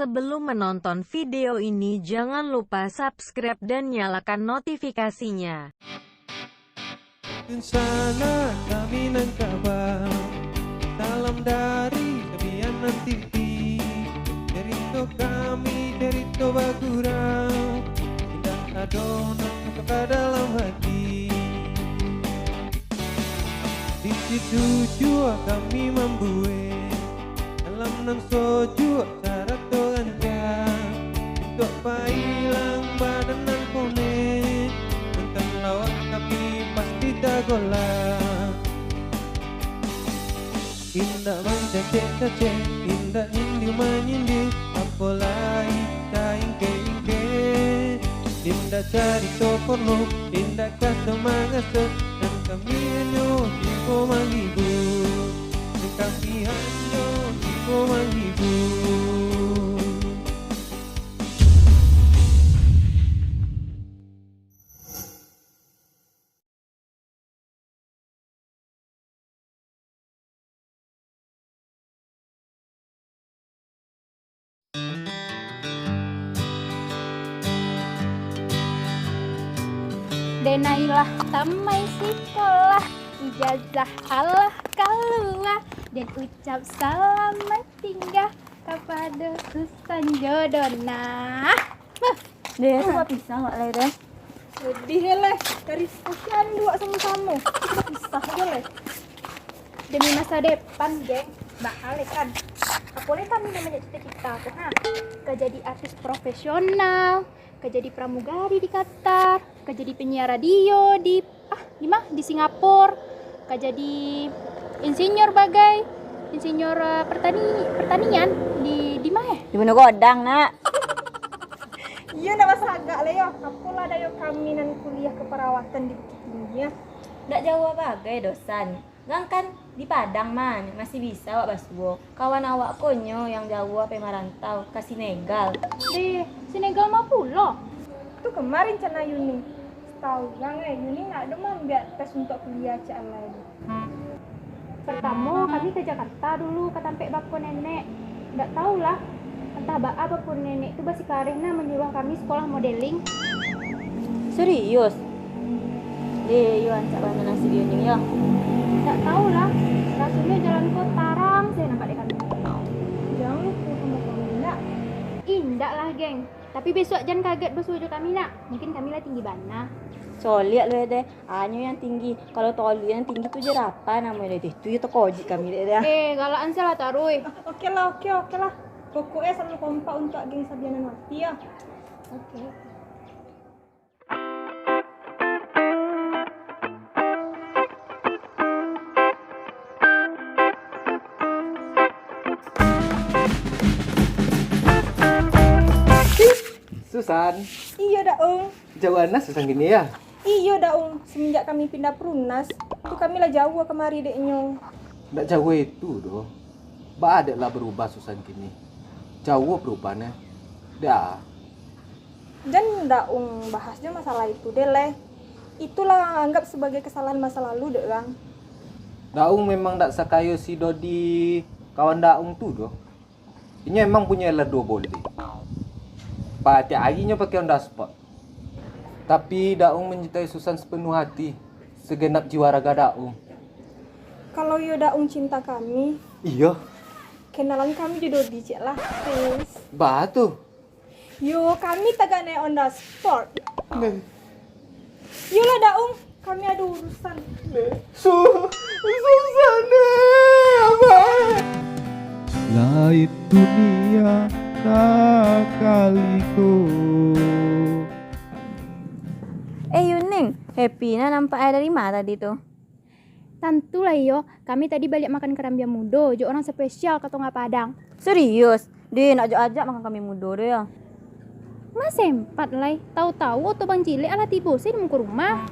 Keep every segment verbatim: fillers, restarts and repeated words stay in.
Sebelum menonton video ini, jangan lupa subscribe dan nyalakan notifikasinya. Dunsanak kami nan kaba, salam dari Sabianan T V. Carito kami, carito bagurau, indak ado nan masuk ka dalam hati. Di situ juo kami mambuek alam nan sojuak sarato rancak, untuak pailang badan nan ponek, nonton lawak tapi pasti tagolak. Indak mancacek-cacek, indak nyindir-manyindir, apo lai taingkek-ingkek. Indak carito porno, indak kaso-mangaso, nan kami hanyo tibo manghibur, nan kami hanyo tibo manghibur. Denailah tamai sikolah, ijazah alah kalua, den ucap salamaik tingga kapado Susan jo Dona. Huh. Deh, tu bapisah awak lai deh. Sedih yo leh, dari posyandu awak samo-samo. Bapisah jo leh. Demi masa depan, geng. Baa leh kan. Apo leh kami nan banyak cita-cita tu, ha? Ka jadi artis profesional, ka jadi pramugari di Qatar, ka jadi penyiar radio di, ah, di ma? Di Singapura. Ka jadi insinyur bagai insinyur, eh, pertani-, pertanian di, di ma, eh? Di Banua Godang, nak. Iyo, ndak basagak lai yo. Apolah dayo kami nan kuliah keperawatan di Bukittinggi, ah. Ndak jauah bagai doh, San. Ang kan di Padang, man, masih bisa awak basuo. Kawan awak ko nyo yang jauah pai marantau ka Senegal. Di Senegal ma pulo? Tu kama rencana Yuning. Satau urang, eh, Yuning ndak ado maambiak tes untuak kuliah cek alai tu. Pertamo, kami ka Jakarta dulu, ka tampek bako nenek. Ndak tahulah, antah baa bako nenek tu basikareh nah manyuruah kami sekolah modeling. Serius? Deh, yo rancak bana nasib Yuning yo. Ndak tahulah, rasonyo jalan ko tarang sajo nampak dek kami. Jan lupo samo kami, nak. Indak lah, geng. Tapi bisuak jan kagek basuo jo kami, nak. Mungkin kami lah tinggi bana. Coliak lu, deh. Anyo yang tinggi. Kalau tolun yang tinggi tu jerapah namonyo, deh. Tu yo takojik kami, deh, deh. Eh, galakan salah taruih. Oke lah, oke, oke lah. Pokoknyo selalu kompak untuak geng Sabianan Wati, yo. Oke. Susan. Iyo, Daung. Jauah bana Susan kini, yo? Iyo, Daung. Semenjak kami pindah Perumnas, tu kami lah jauah kamari deknyo. Ndak jauah itu doh. Baa dek lah berubah Susan kini? Jauah berubah, neh. Dah. Jan Daung bahas jo masalah itu deh, leh. Itulah anggap sebagai kesalahan masa lalu dek urang. Daung memang ndak sakayo si Dodi kawan Daung tu doh. Inyo emang punyo L R duo boleh. Patiak ari inyo pakai Honda Sport. Tapi Daung mencintai Susan sepenuh hati, segenap jiwa raga Daung. Kalau iyo Daung cinta kami, iyo, kenalan kami jo Dodi ciek lah, please. Bah tu. Yo, kami tagak naik Honda Sport. Neh. Yolah, Daung, kami ado urusan. Neh. Su-, susah, neh, abah. Langik dunia sakali ko. Eh, Yuning, happy nah nampak ai dari ma tadi tu? Tantulah iyo, kami tadi baliak makan karambia mudo jo urang spesial ka Tongah Padang. Serius? Deh, nak ajak-ajak makan karambia mudo deh, yo. Ma sempat lai, tau-tau oto Bang Jilek alah tibo se di muko rumah.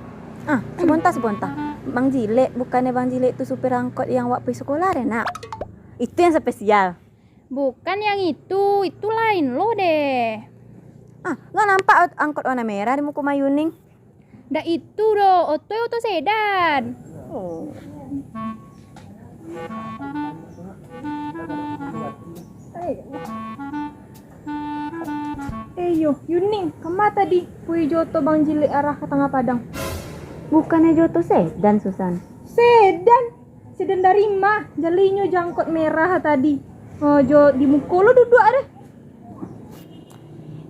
Ah, sabonta, sabonta. Bang Jilek, bukannyo Bang Jilek tu supir angkot yang wak pai sakolah deh, nak? Itu yang spesial. Bukan yang itu, itu lain lo deh. Ah, nggak nampak ot-, angkot warna merah di muko Mayuning? Ndak itu doh, oto, oto sedan. Oh. Eh. Yo, Yuning, kama tadi pai jo oto Bang Jilek arah ka Tangah Padang? Bukannyo jo oto sedan, Susan? Sedan? Sedan dari ma? Jaleh inyo jo angkot merah tadi. Oh, jo di muko lo duduak deh.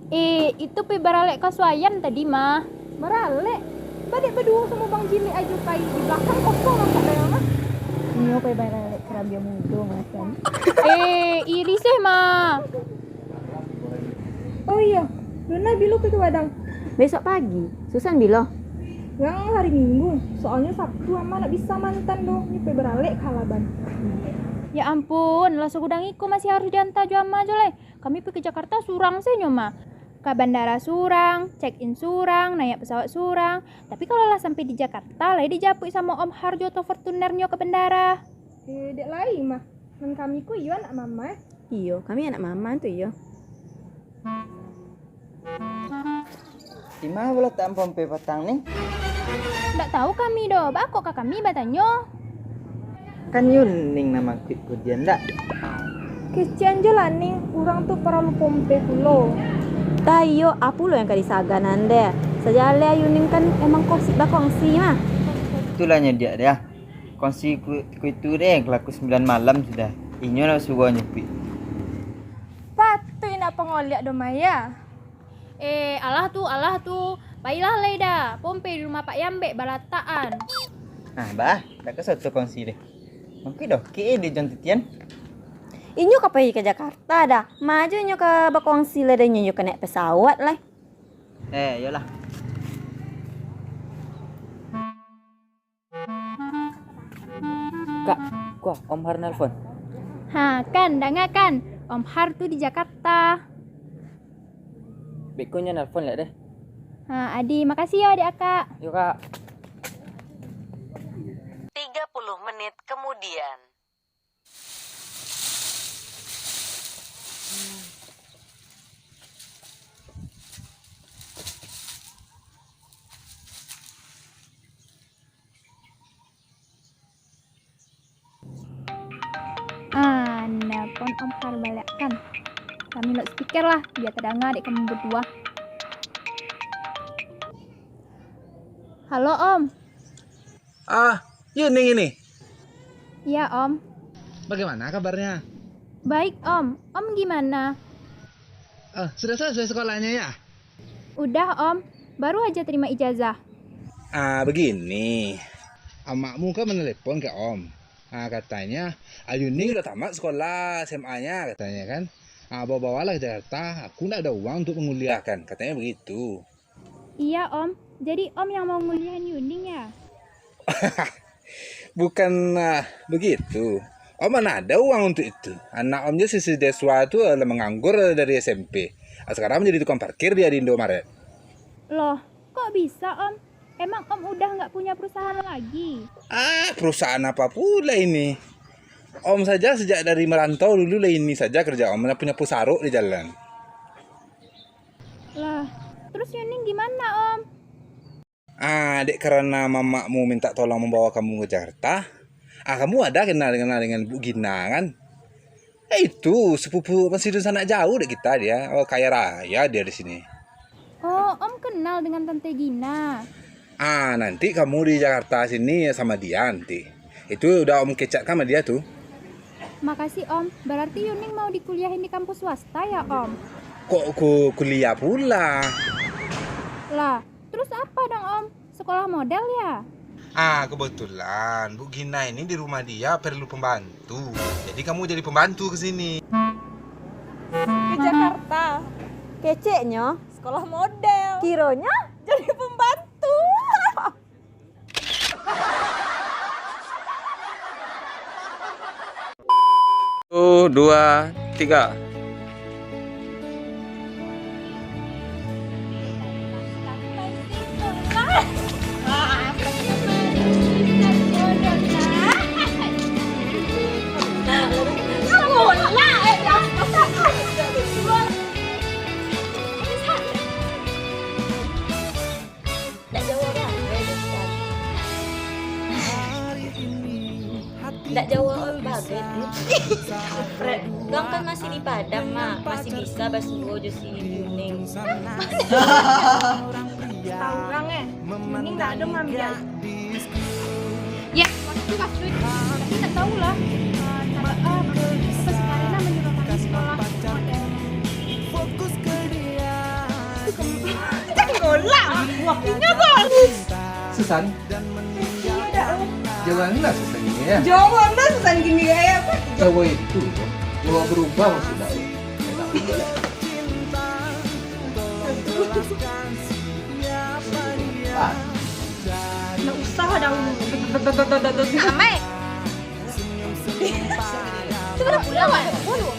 Eh, itu pai baralek ka Suayan tadi mah. Baralek? Ba dek baduo samo Bang Jilek ajo pai, di balakang kosong angkot dayang mah. Inyo pai baralek karambia mudo, Masan. Eh, iri seh mah. Oh iyo, Luna bilo pai ka Padang? Besok pagi. Susan bilo? Urang hari Minggu, soalnyo Sabtu ama ndak bisa mantan doh, nyo pai baralek ka Halaban. Ya ampun, lah sagudang iko masih harus dianta jo ama jo lai. Kami pai ka Jakarta surang se nyo mah. Ka bandara surang, check in surang, naiak pesawat surang. Tapi kalau lah sampai di Jakarta, lai dijapuik samo Om Har jo oto Fortuner nyo ka bandara. Eh, dek lai mah. Nan kami ko iyo anak mama, eh. Iyo, kami anak mama tu iyo. Di ma balatak Om Pompe patang ni? Ndak tahu kami doh, baa kok ka kami batanyo? Kan Yuning nan mangkuik ko dian, ndak? Kecekan jo lah, Ning, urang tu paralu Pompe pulo. Tah iyo, a pulo yang ka disagan ande? Sajaleh Yuning kan emang kosik bakongsi mah. Itulah nyo diak dia. Kongsi ku, ku itu deh, kalaku sambilan malam sudah. Inyo lah suruah nyepuik. Patuik nak pangoliak do mah, ya. Eh, alah tu, alah tu. Pailah lai dah. Pompe di rumah Pak Yambek balatakan. Nah, bah, dak ka soto kongsi deh. Mungkin doh, ke di John Titian. Inyo ka pai ka Jakarta dah. Ma jo inyo ka bakongsi lai dah, inyo ka naiak pesawat lai. Eh, iyolah. Kak, kuah, Om Har nelpon. Ha, kan, danga kan? Om Har tu di Jakarta. Beko nyo nelpon liak deh. Ha, Adi, makasih yo, Adik Akak. Yo, Kak. Tiga puluh menit kemudian. Ah, nelpon Om Har baliak kan. Kami loudspeaker lah, bia tadanga dek kami baduo. Halo, Om. Ah, Yuning ini. Iya, Om. Bagaimana kabarnya? Baik, Om. Om gimana? Ah, sudah selesai sekolahnya, ya? Udah, Om. Baru aja terima ijazah. Ah, begini. Amakmu kan menelepon ke Om. Ah, katanya, "Ayuni udah tamat sekolah S M A-nya," katanya kan. "Ah, bawa-bawalah ke Jakarta. Aku ndak ada uang untuk menguliahkan," katanya begitu. Iya, Om. Jadi, Om yang mau nguliahin Yuning, ya? Bukan, ah, begitu. Om mana ada uang untuk itu. Anak Om je si, si Deswa tu, ah, lah menganggur dari S M P. Ah, sekarang menjadi tukang parkir dia di Indomaret. Loh, kok bisa, Om? Emang Om udah nggak punya perusahaan lagi? Ah, perusahaan apa pula ini? Om saja sejak dari merantau dulu lah ini saja kerja Om, nyapu-nyapu saruk di jalan. Lah, terus Yuning gimana, Om? Ah, dek karena mamakmu minta tolong membawa kamu ke Jakarta. Ah, kamu ada kenal, kenal dengan Bu Gina, kan? Eh, itu sepupu masih dunsanak jauh dek kita dia. Oh, kaya raya dia di sini. Oh, Om kenal dengan Tante Gina? Ah, nanti kamu di Jakarta sini sama dia nanti. Itu udah Om kecatkan sama dia tu. Makasih, Om. Berarti Yuning mau dikuliahin di kampus swasta ya, Om? Kok ku kuliah pula? Lah, terus apa dong, Om? Sekolah model ya? Ah, kebetulan Bu Gina ini di rumah dia perlu pembantu. Jadi kamu jadi pembantu ke sini. Ke Jakarta. Keceknyo. Sekolah model. Kironyo. Jadi pembantu. Satu, dua, tiga. Ndak jawab bana, Ustaz. Ndak jawab bana. Gang kan masih di Padang, Mak. Masih bisa basuo jo si Yuning. Tahu urang, eh. Yuning ndak ado ngambiak. Ya, waktu itu pas cuy. Tapi tak tahu lah. Eh, tak, eh, waktu itu pas Karina menyuruh kami sekolah model. Tenggelam. Ingat tak? Susan. Iya, dah. Jauhan lah Susan gini ya. Jauhan lah Susan gini ya, apa? Jawa itu, Jawa berubah maksudnya. Ah. Nggak usah dah. Amai. Sudah pulang, Wan? Dulu.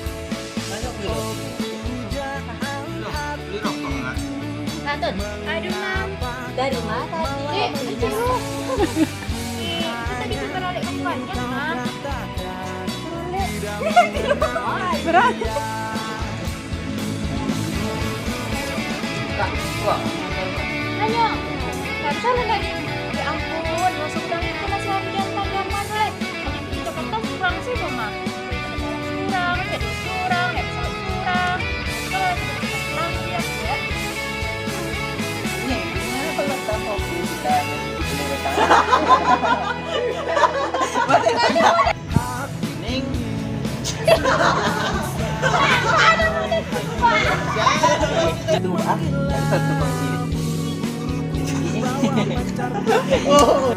Nah, Tun. Aduh, Mam. Dari mana tadi? Eh, itu lu. Eh, itu tadi tuh beralek keluarnya, Mam. Beralek. Beralek. Hanyo, dasar lah tadi. Ya ampun, masuk gang itu masih hari yang tajam, Mas, eh. Di Jakarta surang sih, Mama. Surang, jadi surang, jadi surang. Kalau kita surang, dia kuat. Ini, ini apa lo tahu kita di sini? Ning. Itu, ah, kita teman sini. Oh.